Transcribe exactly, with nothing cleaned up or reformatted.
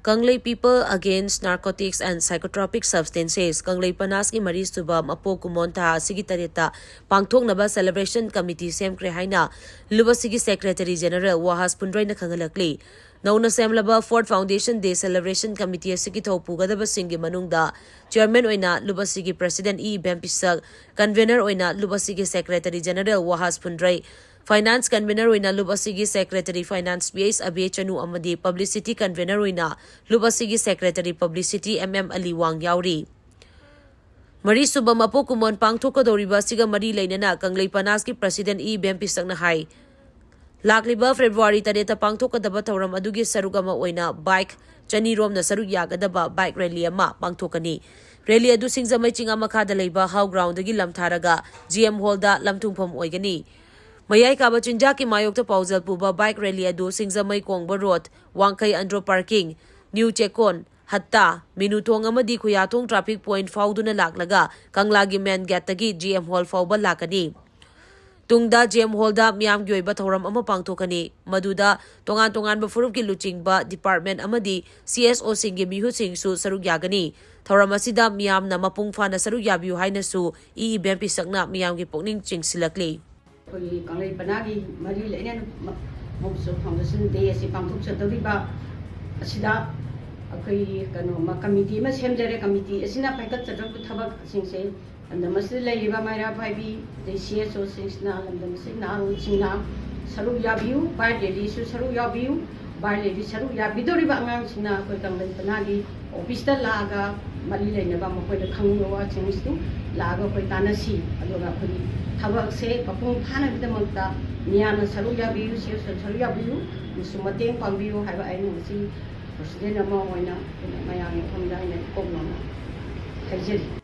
ꯀꯪꯂꯩ People Against Narcotics and Psychotropic Substances, ꯀꯪꯂꯩ ꯄꯅꯥꯁꯀꯤ ꯃꯔꯤꯁꯨꯕ ꯃꯄꯣꯛ ꯀꯨꯝꯑꯣꯟ ꯊꯥ ꯑꯁꯤꯒꯤ ꯇꯔꯦꯠꯇ ꯄꯥꯡꯊꯣꯛꯅꯕ celebration committee ꯁꯦꯝꯈ꯭ꯔꯦ ꯍꯥꯏꯅ ꯂꯨꯞ ꯑꯁꯤꯒꯤ Secretary General ꯋꯥꯍꯥꯁ ꯐꯨꯟꯗ꯭ꯔꯩꯅ ꯈꯪꯍꯜꯂꯛꯂꯤ꯫ ꯅꯧꯅ ꯁꯦꯝꯂꯕ Fourth Foundation Day Celebration Committee ꯑꯁꯤꯒꯤ ꯊꯧ ꯄꯨꯒꯗꯕꯁꯤꯡꯒꯤ ꯃꯅꯨꯡꯗ Chairman ꯑꯣꯏꯅ ꯂꯨꯞ ꯑꯁꯤꯒꯤ President ꯏ ꯏꯕꯦꯝ ꯄꯤꯁꯛ, Convener ꯑꯣꯏꯅ ꯂꯨꯞ ꯑꯁꯤꯒꯤ Secretary General ꯋꯥꯍꯥꯁ ꯐꯨꯟꯗ꯭ꯔꯩ, Finance Convener ꯑꯣꯏꯅ ꯂꯨꯞ ꯑꯁꯤꯒꯤ Secretary Finance ꯄꯤ ꯑꯩꯆ ꯑꯕꯦ ꯆꯅꯨ ꯑꯃꯗꯤ Publicity Convener ꯑꯣꯏꯅ ꯂꯨꯞ ꯑꯁꯤꯒꯤ Secretary Publicity ꯑꯦꯝ ꯑꯦꯝ ꯑꯂꯤ ꯋꯥꯡ ꯌꯥꯎꯔꯤ꯫ ꯃꯔꯤꯁꯨꯕ ꯃꯄꯣꯛ ꯀꯨꯝꯑꯣꯟ ꯄꯥꯡꯊꯣꯛꯀꯗꯧꯔꯤꯕ ꯑꯁꯤꯒ ꯃꯔꯤ ꯂꯩꯅꯅ ꯀꯪꯂꯩ ꯄꯅꯥꯁꯀꯤ President ꯏ ꯏꯕꯦꯝ ꯄꯤꯁꯛꯅ ꯍꯥꯏ, ꯂꯥꯛꯂꯤꯕ February ꯇꯔꯦꯠꯇ ꯄꯥꯡꯊꯣꯛꯀꯗꯕ ꯊꯧꯔꯝ ꯑꯗꯨꯒꯤ ꯁꯔꯨꯛ ꯑꯃ ꯑꯣꯏꯅ bike ꯆꯅꯤ ꯔꯣꯝꯅ ꯁꯔꯨꯛ ꯌꯥꯒꯗꯕ bike rally ꯑꯃ ꯄꯥꯡꯊꯣꯛꯀꯅꯤ꯫ Rally ꯑꯗꯨ ꯁꯤꯡꯖꯃꯩ ꯆꯤꯡꯉꯥ ꯃꯈꯥꯗ ꯂꯩꯕ ꯍꯥꯎ ground ꯗꯒꯤ ꯂꯝꯊꯥꯔꯒ ꯖꯤ ꯑꯦꯝ hall ꯗ ꯂꯝꯊꯨꯡꯐꯝ ꯑꯣꯏꯒꯅꯤ꯫ ꯃꯌꯥꯏ ꯀꯥꯕ ꯆꯤꯟꯖꯥꯛꯀꯤ ꯃꯥꯌꯣꯛꯇ ꯄꯥꯎꯖꯦꯜ ꯄꯨꯕ bike rally ꯑꯗꯨ ꯁꯤꯡꯖꯃꯩ ꯀꯣꯡꯕ road, ꯋꯥꯡꯈꯩ ꯑꯟꯗ꯭ꯔꯣ parking, ꯅ꯭ꯌꯨ ꯆꯦꯛꯀꯣꯟ, ꯍꯠꯇꯥ, ꯃꯤꯅꯨꯊꯣꯡ ꯑꯃꯗꯤ ꯈꯨꯌꯥꯊꯣꯡ traffic point ꯐꯥꯎꯗꯨꯅ ꯂꯥꯛꯂꯒ ꯀꯪꯂꯥꯒꯤ main gate ꯇꯒꯤ ꯖꯤ ꯑꯦꯝ hall ꯐꯥꯎꯕ ꯂꯥꯛꯀꯅꯤ꯫ ꯇꯨꯡꯗ ꯖꯤ ꯑꯦꯝ hall ꯗ ꯃꯤꯌꯥꯝꯒꯤ ꯑꯣꯏꯕ ꯊꯧꯔꯝ ꯑꯃ ꯄꯥꯡꯊꯣꯛꯀꯅꯤ, ꯃꯗꯨꯗ ꯇꯣꯉꯥꯟ ꯇꯣꯉꯥꯟꯕ ꯐꯨꯔꯨꯞꯀꯤ ꯂꯨꯆꯤꯡꯕ, department ꯑꯃꯗꯤ ꯁꯤ ꯑꯦꯁ ꯑꯣꯁꯤꯡꯒꯤ ꯃꯤꯍꯨꯠꯁꯤꯡꯁꯨ ꯁꯔꯨꯛ ꯌꯥꯒꯅꯤ꯫ ꯊꯧꯔꯝ ꯑꯁꯤꯗ ꯃꯤꯌꯥꯝꯅ ꯃꯄꯨꯡ ꯐꯥꯅ ꯁꯔꯨꯛ ꯌꯥꯕꯤꯌꯨ ꯍꯥꯏꯅꯁꯨ ꯏ ꯏꯕꯦꯝ ꯄꯤꯁꯛꯅ ꯃꯤꯌꯥꯝꯒꯤ ꯄꯨꯛꯅꯤꯡ ꯆꯤꯡꯁꯤꯜꯂꯛꯂꯤ꯫ ꯑꯩꯈꯣꯏꯒꯤ ꯀꯪꯂꯩ ꯄꯅꯥꯒꯤ ꯃꯔꯤ ꯂꯩꯅꯅ ꯃ-, ꯃꯍꯣꯠꯁꯣ Foundation Day ꯑꯁꯤ ꯄꯥꯡꯊꯣꯛꯆꯗꯧꯔꯤꯕ ꯑꯁꯤꯗ ꯑꯩꯈꯣꯏꯒꯤ ꯀꯩꯅꯣ ꯑꯃ, committee ꯑꯃ ꯁꯦꯝꯖꯔꯦ꯫ Committee ꯑꯁꯤꯅ ꯄꯥꯏꯈꯠꯆꯗꯧꯔꯤꯕ ꯊꯕꯛꯁꯤꯡꯁꯦ, ꯂꯝꯗꯝ ꯑꯁꯤꯗ ꯂꯩꯔꯤꯕ ꯃꯩꯔꯥ ꯄꯥꯏꯕꯤ, ꯑꯗꯩ ꯁꯤ ꯑꯦꯁ ꯑꯣꯁꯤꯡꯁꯤꯅ, ꯂꯝꯗꯝ ꯑꯁꯤꯒꯤ ꯅꯍꯥꯔꯣꯜꯁꯤꯡꯅ ꯁꯔꯨꯛ ꯌꯥꯕꯤꯌꯨ, bike rally ꯁꯨ ꯁꯔꯨꯛ ꯌꯥꯕꯤꯌꯨ꯫ Bike rally ꯁꯔꯨꯛ ꯌꯥꯕꯤꯗꯧꯔꯤꯕ ꯑꯉꯥꯡꯁꯤꯡꯅ ꯑꯩꯈꯣꯏ ꯀꯪꯂꯩ ꯄꯅꯥꯒꯤ office ꯇ ꯂꯥꯛꯑꯒ ꯃꯔꯤ ꯂꯩꯅꯕ ꯃꯈꯣꯏꯗ ꯈꯪꯕ ꯋꯥꯁꯤꯡꯁꯤꯁꯨ ꯂꯥꯛꯑꯒ ꯑꯩꯈꯣꯏ ꯇꯥꯟꯅꯁꯤ꯫ ꯑꯗꯨꯒ ꯑꯩꯈꯣꯏꯒꯤ ꯊꯕꯛꯁꯦ ꯃꯄꯨꯡ ꯐꯥꯅꯕꯒꯤꯗꯃꯛꯇ ꯃꯤꯌꯥꯝꯅ ꯁꯔꯨꯛ ꯌꯥꯕꯤꯌꯨ, ꯁꯤ ꯑꯦꯁ ꯑꯣꯅ ꯁꯔꯨꯛ ꯌꯥꯕꯤꯌꯨ, ꯑꯃꯁꯨꯡ ꯃꯇꯦꯡ ꯄꯥꯡꯕꯤꯌꯨ ꯍꯥꯏꯕ ꯑꯩꯅ ꯉꯁꯤ President ꯑꯃ ꯑꯣꯏꯅ ꯑꯩꯈꯣꯏꯅ ꯃꯌꯥꯝꯒꯤ ꯃꯐꯝꯗ ꯑꯩꯅ ꯏꯀꯣꯛ ꯅꯧꯅ ꯍꯥꯏꯖꯔꯤ꯫